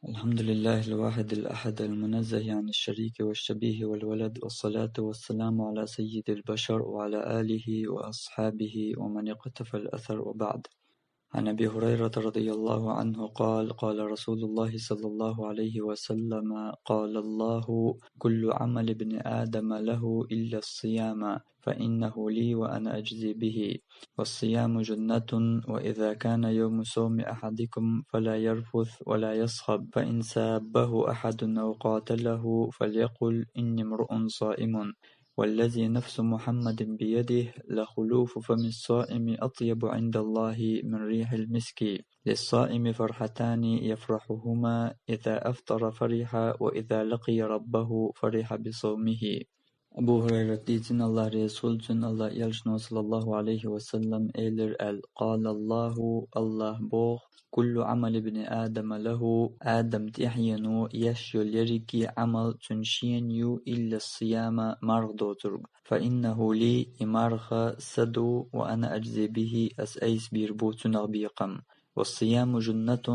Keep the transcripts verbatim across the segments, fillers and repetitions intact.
الحمد لله الواحد الأحد المنزه عن الشريك والشبيه والولد، والصلاة والسلام على سيد البشر وعلى آله وأصحابه ومن اقتفى الأثر، وبعد. عن أبي هريرة رضي الله عنه قال: قال رسول الله صلى الله عليه وسلم: قال الله: كل عمل ابن آدم له إلا الصيام، فإنه لي وأنا أجزي به، والصيام جنة، وإذا كان يوم صوم أحدكم فلا يرفث ولا يصخب، فإن سابه أحد أو قاتله فليقل: إني امرؤ صائم، والذي نفس محمد بيده لخلوف فم الصائم أطيب عند الله من ريح المسك، للصائم فرحتان يفرحهما: إذا أفطر فرح، وإذا لقي ربه فرح بصومه. Абу Хурайрат дийцина, Аллах реза хуьлда цунна, Аллах элчано, саллаллаху алейхи ва саллам, элира аьлла: قال الله, Аллах боху: كل عمل ابن آدم له, Адам тӀаьхьено еш йолу ерриге Ӏамал цуьнан шена ю, إلا الصيام, марха доцург. فإنه لي, и марха сан ду, وأنا أجزي به, ас айса бийр бу цунах бекхам. والصيام جنة,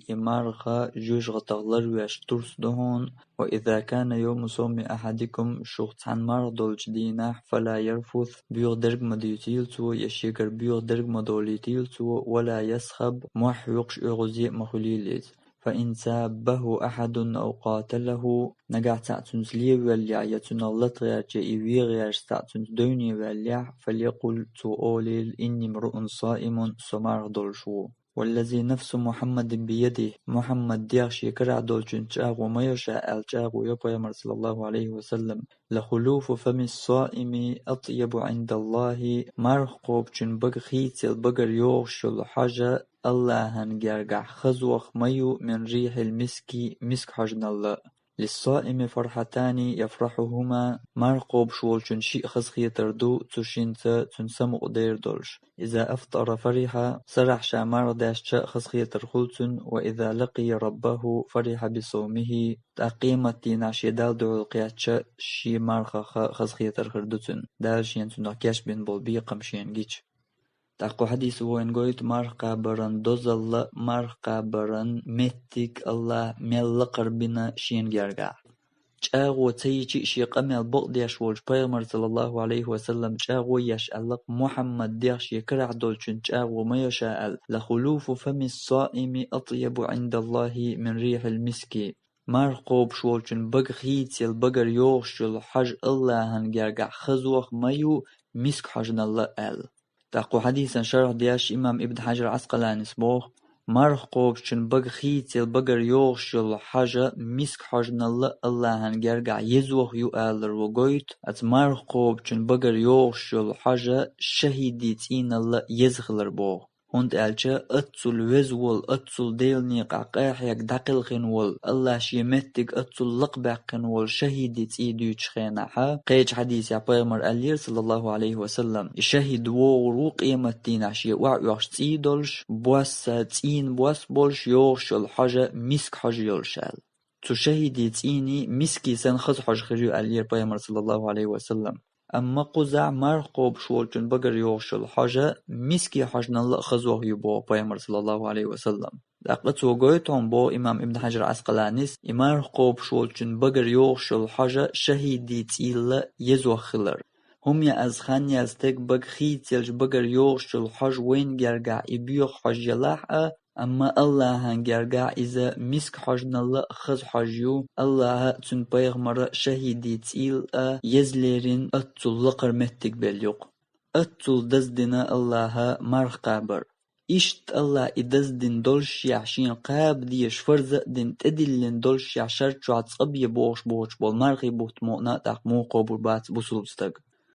и марха жоьжахатех ларвеш турс ду хьуна. وإذا كان يوم صوم أحدكم, шух цхьанна марха долчу дийнахь, فلا يرفث, боьха дерг ма дуьйцийла цо, я шегара боьха дерг ма долуьйтийла цо, ولا يصخب, мохь хьоькхуш, оьгӀазе а ма хуьлийла иза. فإن سابه أحد أو قاتله, нагахь цхьаъ цуьнца леваьллехь, я цунах лата гӀерташ, я и вен гӀерташ цхьаъ цуьнца девне ваьллехь, فليقل, цо олийла: إني امرؤ صائم, со марха долуш ву. والذي نفس محمد بيده, Мухьаммад дегӀ шен карахь долчуьнца чӀагӀо ма йо ша аьлла, чӀагӀо йо пайхамар, саллаллаху алейхи ва саллам: لخلوف فم الصائم أطيب عند الله, марха кхобучун бага хийцаялла багара йогӀуш йолу хьожа Аллахьан гергахь хазох ма ю, من ريح المسك, миск хьожаналла. للصائم فرحتان يفرحهما, марха кхобуш волчун шиъ хазахетар ду, цу шинца цуьнан самукъадер долуш. إذا أفطر فرح, сарахь ша марха даьшча хазахетар хуьлу цуьнан, وإذا لقي ربه فرح بصومه, тӀаккха къематдийнахь шен Далла дуьхьал кхетча шен мархах хазахетар хир ду цуьнан, Дала шена цунах кечбина болу бекхам шена гича. ТӀаккха кху хьадисо вайна гойту марха кхабаран дозалла, марха кхабаран меттиг Аллахьа мел лакхара бина шена гергахь. ЧӀагӀо ца йича а шен къамел бакъдеш волчу пайхамар, саллаллаху алейхи ва саллам, чӀагӀо еш аьлла-кх: Мухьаммад дегӀ шен карахь долчун чӀагӀо ма йо ша аьлла: لخلوف فم الصائم أطيب عند الله من ريح المسك. Марха кхобуш волчун бага хийцаялла багара йогӀуш йолу хьожа Аллахьан гергахь хазох ма ю, миск хьожаналла аьлла. ТӀаккха кху хьадисан шархь деш имам Ибн Хьажар Ӏаскъаланис боху: марха кхобучун бага хийцаялла багара йогӀуш йолу хьожа миск хьожаналла Аллахьан гергахь езох ю аларго гойту, оцу марха кхобучун багара йогӀуш йолу хьожа шахӀидийн цӀийналла еза хилар боху. ХӀунда аьлча аццул веза волу, аццул Делан некъахь къахьега дӀакхелхина волу, Аллахьа шен меттиг аццул лакхабаьккхина волу шахӀидийн цӀий дуьйцучу хенахь, кхечу хьадисехь пайхамар аьллера, саллаллаху алейхи ва саллам, и шахӀид вогӀур ву къематдийнахь шен охьаоьхуш цӀий долуш, бос а, цӀийнан бос болуш, йогӀуш йолу хьожа миск хьожа йолуш аьлла. Цу шахӀидийн цӀийнан мискин санна хаза хьожа хир ю аьллера пайхамар, саллаллаху алейхи ва саллам. Амма кхузахь марха кхобуш волчун багара йогӀуш йолу хьожа мискин хьожаналла а хазох ю боху пайхамар, саллаллаху алейхи ва саллам. ТӀаккха цо гойту хьуна, боху имам Ибн Хьажар Ӏаскъаланис, и марха кхобуш волчун багара йогӀуш йолу хьожа шахӀидийн цӀийлла езох хилар. ХӀума яз, хан яз стеган бага хийцаяллачу багара йогӀуш йолу хьожа вайна гергахь и боьха хьожа елахь а, амма Аллахьан гергахь иза миск хьожаналла а хаза хьожа ю, Аллахьа а, цуьнан пайхамара а шахӀидийн цӀийла а еза лерина аццул лакхара меттиг белла юкъа. Аццул даздина Аллахьа марха кхабар. Иштта Аллахьа и даздина доллушехь, шена кхаба дезаш фарз а дина, тӀедиллина доллушехь, шар чохь цкъа бен бохуш боцуш болу мархий бутт мукъана а тӀаккха муха кхобур бац бусулба стаг.